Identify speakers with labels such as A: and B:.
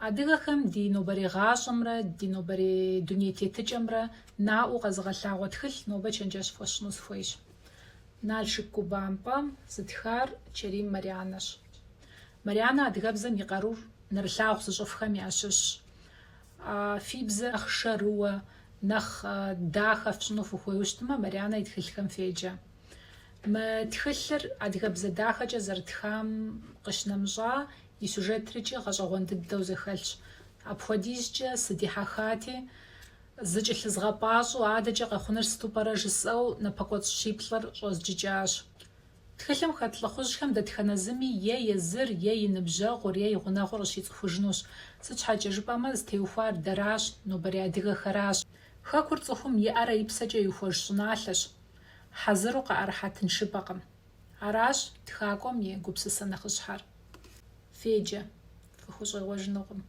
A: Адыгэхэм ди нобэрей гъащӏэмрэ ди нобэрей дуней тетыкӏэмрэ наӏуэу къэзыгъэлъагъуэ тхылъ нобэ чэнджэщ фхуэсщӏыну сыхуейщ. Налшык губампӏэ зытхар Чэрим Марьянэщ. Марьянэ адыгэбзэм и къарур нэрылъагъу зыщӏыфхэм ящыщщ. Фи бзэр нэхъ шэрыуэ, нэхъ дахэ фщӏыну фыхуейуэ щытмэ, Марьянэ и тхылъхэм феджэ. Мы тхылъыр адыгэбзэ дахэкӏэ зэрытхам къыщынэмыщӏа, и сюжетрикӏи гъэщӏэгъуэн дыдэу зэхэлъщ. Апхуэдизкӏэ сыдихьэхати, зыкӏэлъызгъэпӏащӏэу адэкӏэ къэхъунур сыту пӏэрэ жысӏэу напэкӏуэцӏ щиплӏыр щӏэзджыкӏащ. Тхылъым хэт лӏыхъужьхэм дэтхэнэ зыми е езыр, е и ныбжьэгъур, е и гъунэгъур къыщицӏыхужынущ. Сыт щхьэкӏэ жыпӏэмэ, зытеухуар дэращ, нобэрей адыгэхэращ. Хэкур цӏыхум и ӏэрэ и псэкӏэ иухуэж щӏыналъэщ. Хьэзыру къаӏэрыхьэ тыншыпӏэкъым. Аращ тхакӏуэм и гупсысэ нэхъыщхьэр. Феджэ, фыхущӏегъуэжынукъым.